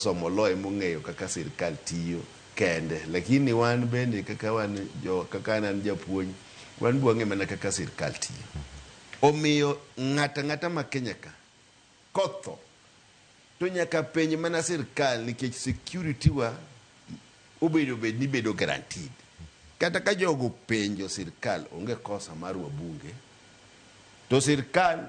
Somo law emong'eyo kaka sirkal tiyo kende, lakini wan bende kaka wan jo kaka an an japuonj, wan be wang'e mana kaka sirkal tiyo. Omiyo ng'ato ang'ata ma Kenya ka kotho to nyaka penj mana sirkal nikech security wa obedo bed ni bedo guaranteed. Kata ka jogo penjo sirkal onge kosa mar wabunge to sirkal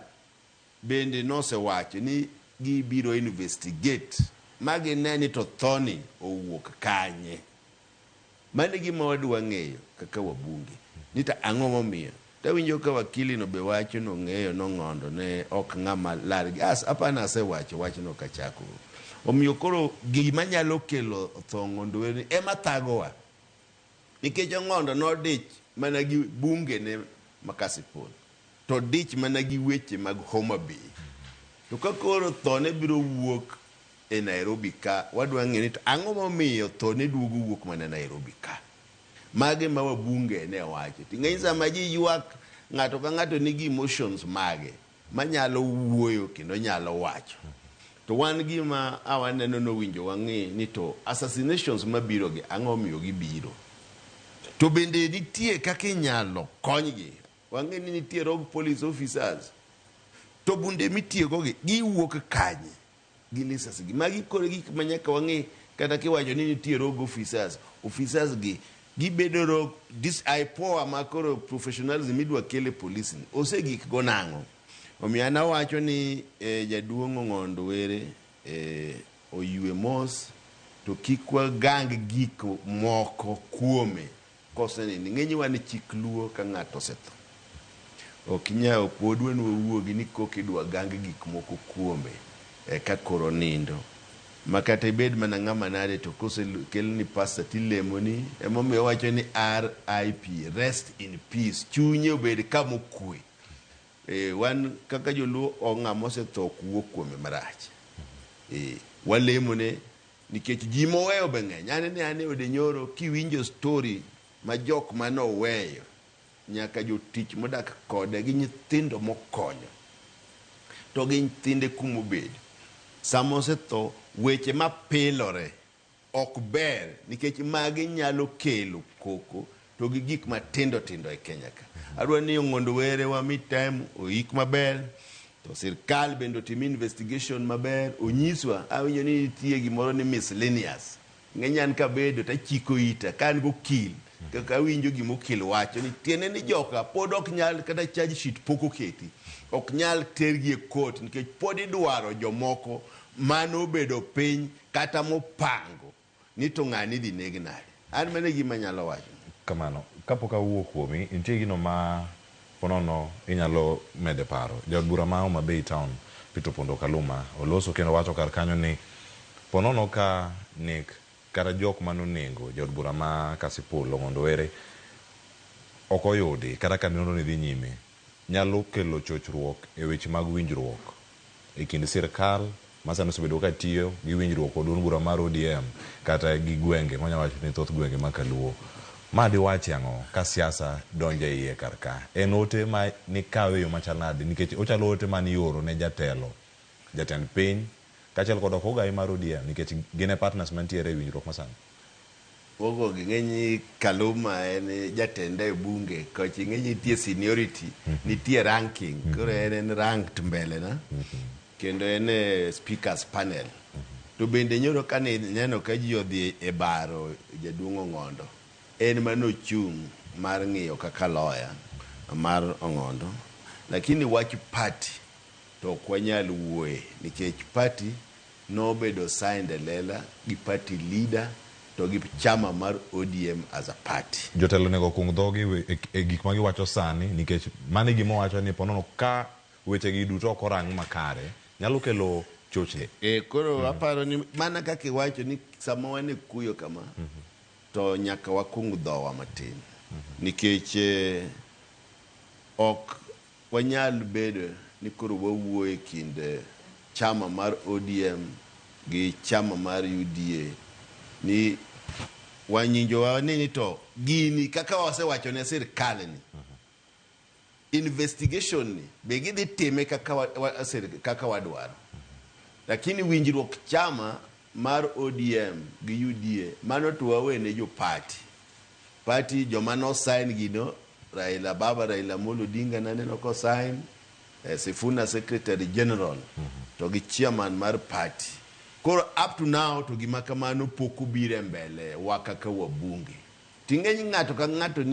bende nosewacho ni gibiro investigate ma gine ni to thoni owuok kanye. Mano e gima wadwa ng'eyo kaka wabunge ni to ang'o momiyo. Tawinjo ka wakili no be wacho nong'eyo nong'ondo ne ok ng'ama lar gi as apani asewacho wachno kachako. Omiyo koro gima nyalo kelo tho Ong'ondo Were ema thagowa. Nikech Ong'ondo nodich mana gi bunge ne ma Kasipul. To odich mana gi weche mag Homa Bay. To ka koro thone biro wuok e Nairobi ka, wadwa ng'eyo ni to ang'o momiyo thone duogo wuok mana Nairobi ka. Magi ma wabunge ne wacho. To ing'e ni sama ji ywak, ng'ato ka ng'ato nigi emotions mage manyalo wuoyo kendo nyalo wacho. To wan gima a waneno nowinjo wang'i ni to assassinations mabiro gi ang'o omiyo gibiro. To bende nitie kaka inyalo konygi. Wang'e ni nitie rogue police officers. To bunde mitiyogo gi giwuok kanye? Gi lisas gi. Magi koro gik ma nyaka wang'e kata kiwacho ni nitie rogue officers. Officers gi gibedo rogue this IPOA ma koro professionalism idwa kel e police ni osegik go nang'o? Omiyo an awacho ni eh, jaduong' Ong'ondo Were eh, oywe mos to kik wagang gik moko kuome Kosenini, ng'eny wan chik Luo ka ng'ato osetho ok inyal ok wadwa ni wawuogi ni koka idwa gang gik moko kuome eka koro onindo. Ma kata ibed mana ng'ama nade to kosekelni pastor tilemoni emomiyo owacho ni RIP, rest in peace, chunye obed kama okwe. Eh, wan kaka joluo ok ng'ama osetho ok wuo kuome marach. Eh, walemone Nikech ji moweyo be ng'eny. An ne an e ode nyoro kiwinjo story ma jok mane oweyo nyaka jotich modak kode gi nyithindo mokonyo to gi nyithinde kumobedo. Sama osetho weche mapilore ok ber nikech magi nyalo kelo koko to gi gik matindo tindo e Kenya ka. Adwa ni Ong'ondo Were wami time oik maber to sirkal bende otim investigation maber onyiswa. Awinjo ni nitie gimoro ni miscellaneous. Ng'eny an kabedo tachiko ita ka an gokil kaka awinjo gima okil wacho ni tiende ni joka pod ok nyal kata charge sheet pok oketi ok nyal tergi e court nikech pod idwaro jomoko manobedo piny kata mopango Ni to ng'ani idhi neg nade? An mano e gima anyalo wacho. Kamano. Kapok awuo kuomi, nitie gino ma ponono inyalo mede paro. Jaod bura ma Homa Bay Town, Peter Opondo Kaluma, oloso kendo wacho kar kanyo ni ponono ka nek kata jok mane onengo jaod bura ma Kasipul, Ong'ondo Were, ok oyudi kata ka nonro ni dhi nyime, nyalo kelo chochruok e weche mag winjruok e kind sirkal ma sani osebedo ka tiyo gi winjruok kod duond bura mar ODM kata gi gwenge ma wanyalo wacho ni thoth gwenge ma kaluo. Ma diwachi ang'o ka siasa donjo e iye kar ka? En ote ma nikawe e yo machal nade nikech ochalo ote mane ioro ne jatelo, jatend piny kaachiel kod ogai mar ODM nikech gin e partners mantiere e winjruok masani. Mokwongo ing'e Kaluma en jatenda e bunge kocha ing'e nitie seniority nitie ranking koro en en ranked mbele na kendo en e speakers panel to bende nyoro kane ineno ka ji odhi e baro jaduong' Ong'ondo en manochung' mar ng'iyo kaka lawyer mar Ong'ondo lakini wach party to ok wanyal wuoye nikech party nobedo signed e lela gi party leader to gi chama mar ODM as a party. Jotelo onego okung dhogi e gik ma giwacho sani nikech mano e gima owacho ni ponono ka weche gi duto ok orang makare nyalo kelo chochni. Eh, koro aparo ni mana kaka iwacho ni sama wan e kuyo kama to nyaka wakung dhowa matin nikech eh, ok Wanyal bedo ni koro wawuoyo e kind chama mar ODM gi chama mar UDA ni wanyinjowa ni to gini kaka wasewacho ne sirkal ni investigation ni be gidhi time kaka, wa, wa, kaka wadwaro. Lakini winjruok chama mar ODM gi UDA, mano to wawene jo party. Party joma no sign gino, Raila Baba, Raila Amolo Odinga naneno ko sign, Sifuna Secretary General to gi chairman mar party. Koro up to now to gima kamano pok obiro e mbele wa kaka wabunge. Ting'eny ng'ato ka ng'ato.